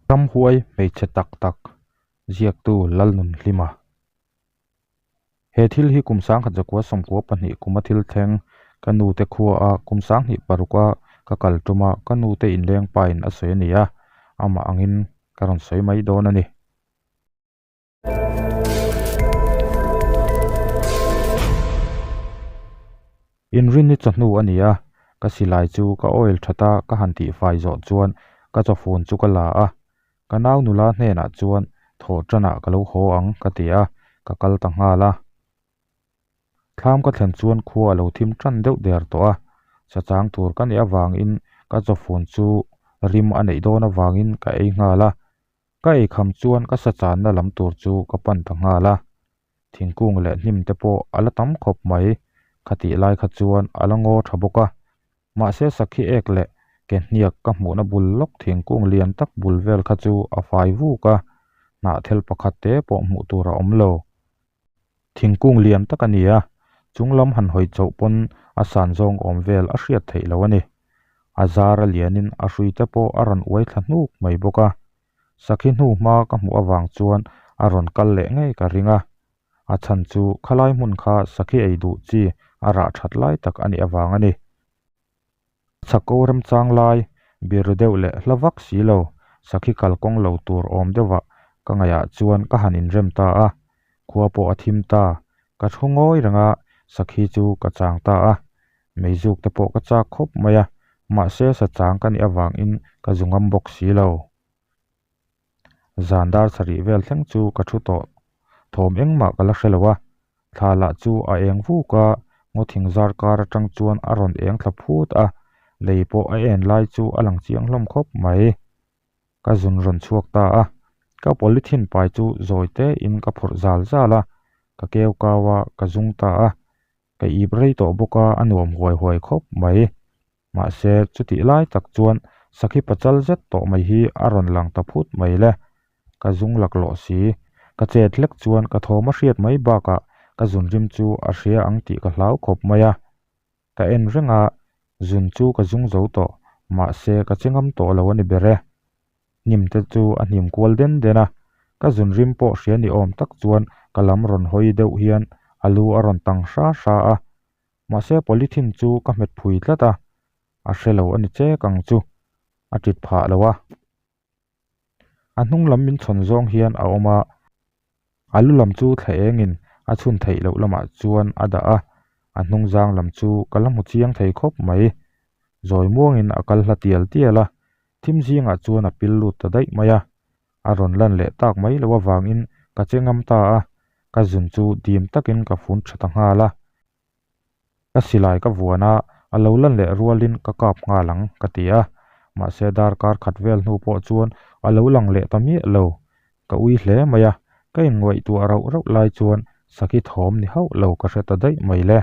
Ramhuai hmeichhe tak tak ziaktu Lalnunhlima. He thil hi kum 1992 kuma thil thleng ka nu te khua a kum 2006 a ka kal tuma ka nu te inleng pa in a sawi a ni a, amah angin ka rawn sawi mai dawn a ni. Inrinni chawhnu a ni a, ka silai chu ka oil that a ka han tihfai zawh chuan ka chawfun chu ka la a, ka nau nula hnenah chuan thawh tanah ka lo haw ang ka ti a, ka kal ta nghal a. Thlam ka thlen chuan khua a lo thim tan deuh der tawh a, sachang tur ka nih avangin ka chawfun chu rim a neih dawn avangin ka ei nghal a, Ka eikham chuan ka sachanna lam tur chu ka pan ta nghal a, thingkung leh hnim te pawh a la tam khawp mai, khatih lai kha chuan a la ngaw tha bawk a. Mahse sakhi ek leh ke hniak ka hmuhna bul lawk thingkung lian tak bul vel kha chu a fai vuk a, hnahthel pakhat te pawh hmuh tur a awm lo. Thingkung lian tak a ni a, chung lam han hawi chauh pawn a san zawng awm vel a hriat theih loh a ni. A zar a lianin a hrui te pawh a rawn uai thla hnuk mai bawk a. Sakhi hnu hma ka hmuh avang chuan a rawn kal leh ngei ka ring a. A chhan chu khalai hmun kha sakhi ei duh chi a rah that lai tak a nih avang a ni. Chhako remchang lai bir deuh leh hla vak si lo, sakhi kalkawng lo tur awm deuhah ka ngaihah chuan ka han inrem ta a, khua pawh a thim ta, ka thu ngawi reng a, sakhi chu ka chang ta a, meizuk te pawh ka chak khawp mai a, mahse sa chang ka nih avangin ka zu ngam bawk si lo. Zan dar sarih vel thleng chu ka thu tawh thawm engmah ka la hre lo a, thla lah chu a eng vuk a, ngaw thing zar kar atang chuan a rawn eng thla phut a, lei pawh a en lai chu a lang chiang hlawm khawp mai. Ka zun rawn chhuak ta a, ka polythene pai chu zawi te in ka phawrh zal zal a, ka keu kau a, ka zung ta a, ka ip rei tawh bawk a, a nuam huai huai khawp mai. Mahse, chutih lai tak chuan sakhi pachal zet tawh mai hi a rawn lang ta phut mai le. Ka zung laklawh si. Ka chet hlek chuan ka thawm a hriat mai bakah ka zun rim chu a hria ang tih ka hlau khawp mai a. Ka en reng a, zun chu ka zung zo tawh, mahse ka che ngam tawh lo a ni ber e. Hnim te chu a hnim kual den den a, ka zun rim pawh hria ni awm tak chuan ka lam rawn hawi deuh hian a lu a rawn tang hra hra a. Mahse polythene chu ka hmet phui tlat a, a hre lo a ni chek ang chu, a tit phah lo a. A hnung lam min chhawn zawng hian a awm a, a lu lam chu thla engin a chhun theih loh lamah chuan a dah a, a hnung zang lam chu ka la hmu chiang thei khawp mai. Zawi muangin a kal hla tial tial a, thim zingah chuan a pil lut ta daih mai a. A rawn lan leh tak mai loh avangin ka che ngam ta a, ka zun chu dim takin ka fun tha ta nghal a. Ka silai ka vuan a, a lo lan leh rualin ka kap nghal ang ka ti a, mahse darkar khat vel hnu pawh chuan a lo lang leh ta miah lo. Ka ui hle mai a, ka inngaihtuah rauh rauh lai chuan sakhi thawm ni hauh lo ka hre ta daih mai le.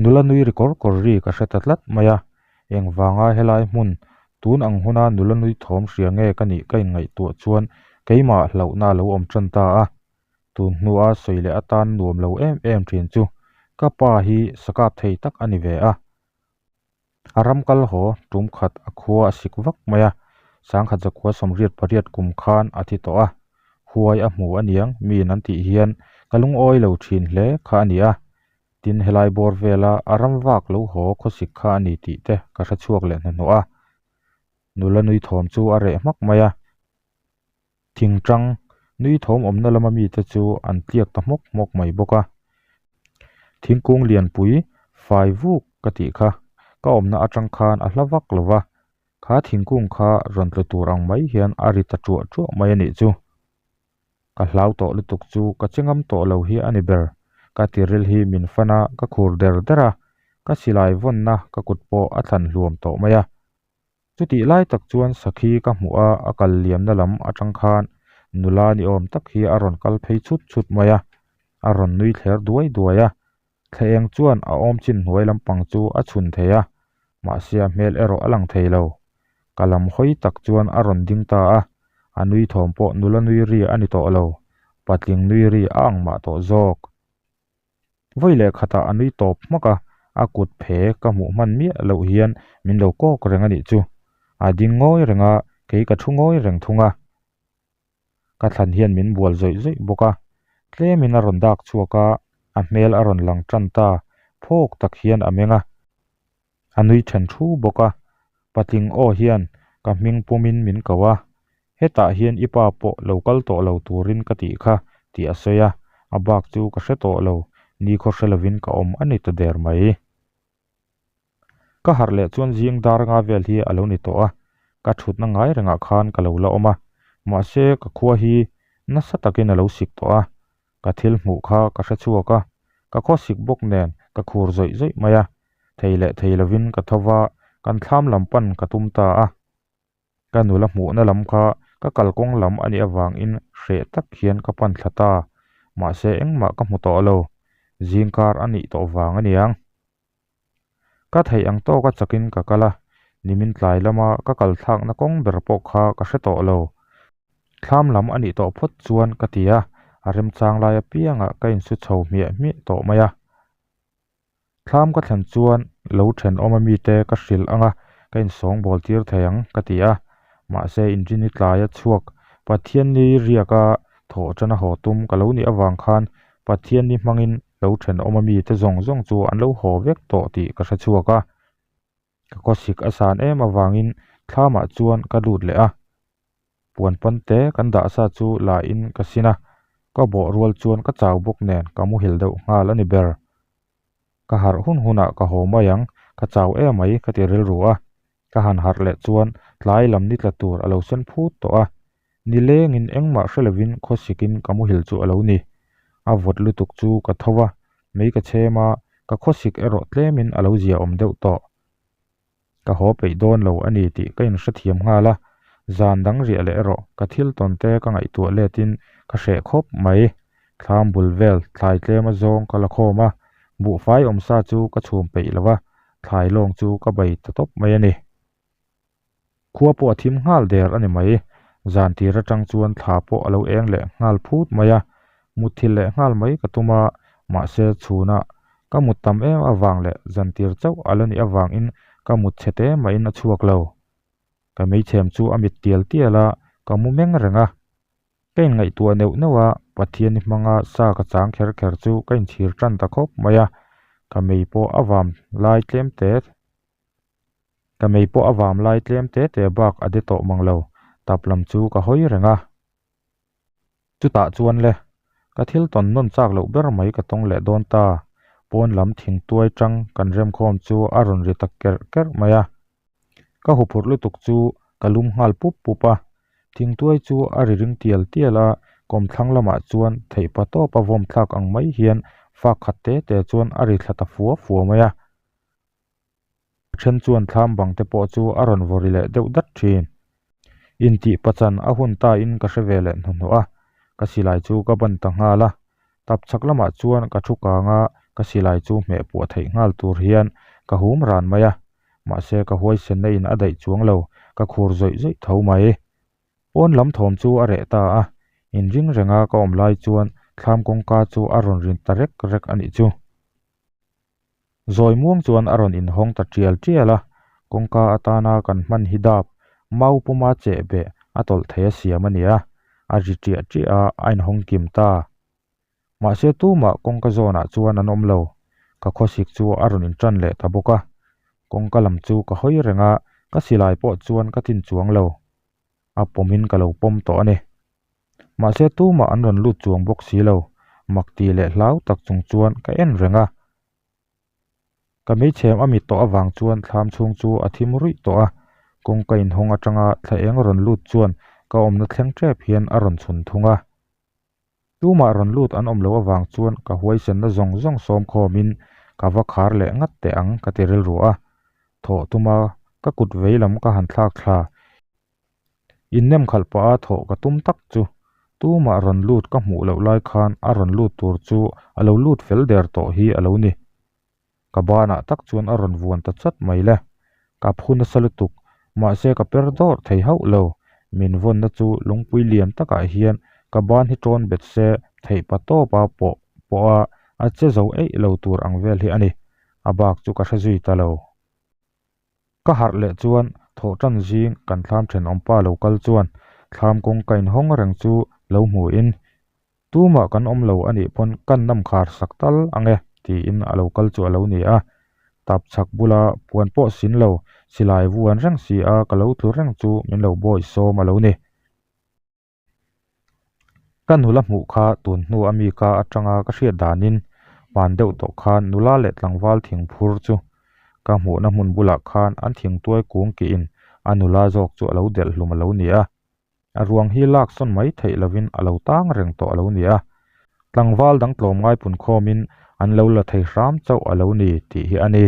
Nula nui ri kawr kawr ri ka hre ta tlat mai a, engvanga helai hmun tun ang huna nula nui thawm hria nge ka nih ka inngaihtuah chuan keimah hlauhna a lo awm tan ta a. Tun hnua sawi leh atan nuam lo em em thin chu ka pa hi sakap thei tak a ni ve a. A ram kal haw tum khat a khua a sik vak mai a, sangkhat zakhua sawmriat pariat kum khan a thi tawh a. Huai a hmu a niang miin an tih hian ka lungawi lo thin hle kha a ni a. Tin helai bawr vela a ram vak lo haw khawsik kha a ni tih te ka hre chhuak leh hnuhnawh a. Nula nui thawm chu a reh hmak mai a. Thingtang, nui thawm awmna lama mite chu an tliak ta hmawk hmawk mai bawk a. Thingkung lianpui fai vuk ka tih kha ka awmna atang khan a hla vak lo va, kha thingkung kha rawn tlu tur ang mai hian a ri ta ṭuah ṭuah mai a nih chu. Ka hlau tawh lutuk chu ka che ngam tawh lo hi a ni ber. Ka tiril hi min fan a, ka khur der der a, ka silai vawnna ka kut pawh a thlan hluam tawh mai a. Chutih lai tak chuan sakhi ka hmuh a, a kal liamna lam atang khan nula ni awm tak hi a rawn kal phei chhut chhut mai a, a rawn nui thler duai duai a. Thla eng chuan a awm chin hnuai lampang chu a chhun thei a, mahse a hmel erawh a lang thei lo. Ka lam hawi tak chuan a rawn ding ta a, a nui thawm pawh nula nui ri a ni tawh lo, patling nui ri a ang mah tawh zawk. Vawi leh khatah a nui tawp hmak a, a kut phe ka hmuh hman miah loh hian min lo kawk reng a nih chu. A ding ngawi reng a, Kei ka thu ngawi reng thung a. Ka thlan hian min bual zawih zawih bawk a. Tlemin a rawn dak chhuak a, a hmel a rawn lang tan ta. Phawk tak hian a meng a. A nui then thu bawk a. Patling aw hian ka hming pumin min ko a. Hetah hian i pa pawh lo kal tawh lo turin ka tih kha tih a sawi a. A bak chu ka hre tawh lo, nikhaw hre lovin ka awm a ni ta der mai. Ka harh leh chuan zing dar nga vel hi a lo ni tawh a, ka thutna ngai rengah khan ka lo la awm a, mahse ka khua hi nasa takin a lo sik tawh a, ka thil hmuh kha ka hre chhuak a, ka khaw sik bawk nen ka khur zawih zawih mai a, thei leh thei lovin ka tho va, kan thlam lam pan ka tum ta a. Ka nula hmuhna lam kha ka kalkawng lam a nih avangin hreh tak hian ka pan thla ta, mahse engmah ka hmu tawh lo, zingkar a nih tawh vang a niang. Ka theih ang tawka chakin ka kal a, nimin tlai lama ka kal thlakna kawng ber pawh kha ka hre tawh lo. Thlam lam a nih tawh phawt chuan ka ti a, a remchang lai apiangah ka insu chho hmiah hmiah tawh mai a. Thlam ka thlen chuan lo thenawm a mite ka hrilh ang a, ka insawngbawl tir thei ang ka ti a. Mahse inrini tlaia chhuak Pathianni riaka thawh tana haw tum ka lo nih avang khan Pathianni hmangin lo thenawm a mite zawng zawng chu an lo haw vek tawh tih ka hre chhuak a. Ka khawsik a san em avangin thlamah chuan ka lut leh a. Puan pan te kan dah sa chu la in ka sin a, ka bawh rual chuan ka chau bawk nen ka muhil deuh nghal a ni ber. Ka harh hun hunah ka haw mai ang, ka chau emai ka ti rilru a. Ka han harh leh chuan tlai lam ni tla tur a lo sen phut tawh a, nilengin engmah hre lovin khawsikin ka muhil chu a lo ni. A vawt lutuk chu ka tho va, mei ka chhem a, ka khawsik erawh tlemin a lo ziaawm deuh tawh. Ka haw peih dawn lo a ni tih ka inhrethiam nghal a, zan dang riah leh erawh ka thil tawn te ka ngaihtuah letin ka hreh khawp mai. Thlam bul vel thlai tlem a zawng ka la khawm a, buhfai awmsa chu ka chhum peih lo va, thlai lawng chu ka bei ta tawp mai a ni. Khua pawh a thim nghal der a ni mai. Zan tir atang chuan thla pawh a lo eng leh nghal phut mai a, mutthilh leh nghal mai ka tum a, mahse chhunah ka mut tam em avang leh zan tir chauh a la nih avangin ka mut chhe te mahin a chhuak lo. Ka meichhem chu a mit tial tial a, ka mu meng reng a. Ka inngaihtuah neuh neuh a, Pathiani hmanga sa ka chang kher kher chu ka inchhir tan ta khawp mai a, ka mei pawh a vam lai tlem te Ka mei pawh a vam lai tlem te te bak a de tawh mang lo, tap lam chu ka hawi reng a. Chutah chuan le, ka thil tawn nawn chak loh ber mai ka tawng leh dawn ta, pawn lam thingtuai tang kan remkhawm chu a rawn ri ta kerh kerh mai a. Ka huphurh lutuk chu ka lum nghal pup pup a, thingtuai chu a ri ring tial tial a, kawmthlang lamah chuan theihpa tawpa vawm thlak ang mai hian fak khat te te chuan a ri thla ta fua fua mai a. A then chuan thlam bang te pawh chu a rawn vaw ri leh deuh dat thin. Intih pachan a hun ta in ka hre ve leh hnuhnawh a, ka silai chu ka ban ta nghal a. Tap chhak lamah chuan ka thu kang a, ka silai chu hmeh puah theih nghal tur hian ka hum ran mai a. Mahse ka huaisenna in a daih chuang lo, ka khur zawih zawih tho mai. Pawn lam thawm chu a reh ta a, inring renga ka awm lai chuan thlam kawngka chu a rawn rin ta rek rek a nih chu. Zawi muang chuan a rawn inhawng ta tial tial a, kawngka atana kan hman hi dap, mau puma cheh beh a tawlh thei a siam a nia, a ri tiah tiah a, a inhawng kim ta. Mahse tumah kawngka zawnah chuan an awm lo, ka khawsik chu a rawn intan leh ta bawk a, kawngka lam chu ka hawi reng a, ka silai pawh chuan ka tin chuang lo, a pawmin ka lo pawm tawh a ni. Mahse tumah an rawn lut chuang bawk si lo, mak ti leh hlau tak chung chuan ka en reng a. Ka meichhem a mit tawh avang chuan thlam chhung chu a thim ruih tawh a, kawngka inhawng atanga thla eng rawn lut chuan ka awmna thleng tep hian a rawn chhun thung a. Tumah rawn lut an awm loh avang chuan ka huaisenna zawng zawng sawm khawmin ka va khar leh ngat teh ang ka ti rilru a, thawh tuma ka kut vei lam ka han thlak thla. Innem khalh pah a thawh ka tum tak chu tumah rawn lut ka hmuh loh lai khan a rawn lut tur chu a lo lut fel der tawh hi a lo ni. Ka banah tak chuan a rawn vuan ta chat mai le. Ka phu nasa lutuk, mahse ka per dawr thei hauh lo. Min vawnna chu lungpui lian takah hian ka ban hi tawn bet se theih pa tawpa pawh pawha a che zo eih lo tur ang vel hi a ni. A bak chu ka hre zui ta lo. Ka harh leh chuan Thawhṭan zing kan thlam ṭhenawmpa lo kal chuan thlam kawngka inhawng reng chu lo hmuhin, Tumah kan awm lo a nih pawn kan nam khar sak tal ang e, tiin a lo kal chu a lo ni a. Tap chhak bula puan pawh sin lo, silai vuan reng si a ka lo tlu reng chu min lo bawi sawm a lo ni. Ka nula hmuh kha tun hnu a mi ka atanga ka hriat danin hman deuh tawh khan nula leh tlangval thing phur chu ka hmuhna hmun bulah khan an thingtuai kung kihin a nula zawk chu a lo delh hlum a lo ni a. A ruang hi lak sawn mai theih lovin a lo tang reng tawh a lo ni a. Tlangval dang tlawmngai punkhawmin an lo la thei hram chauh a lo ni tih hi a ni.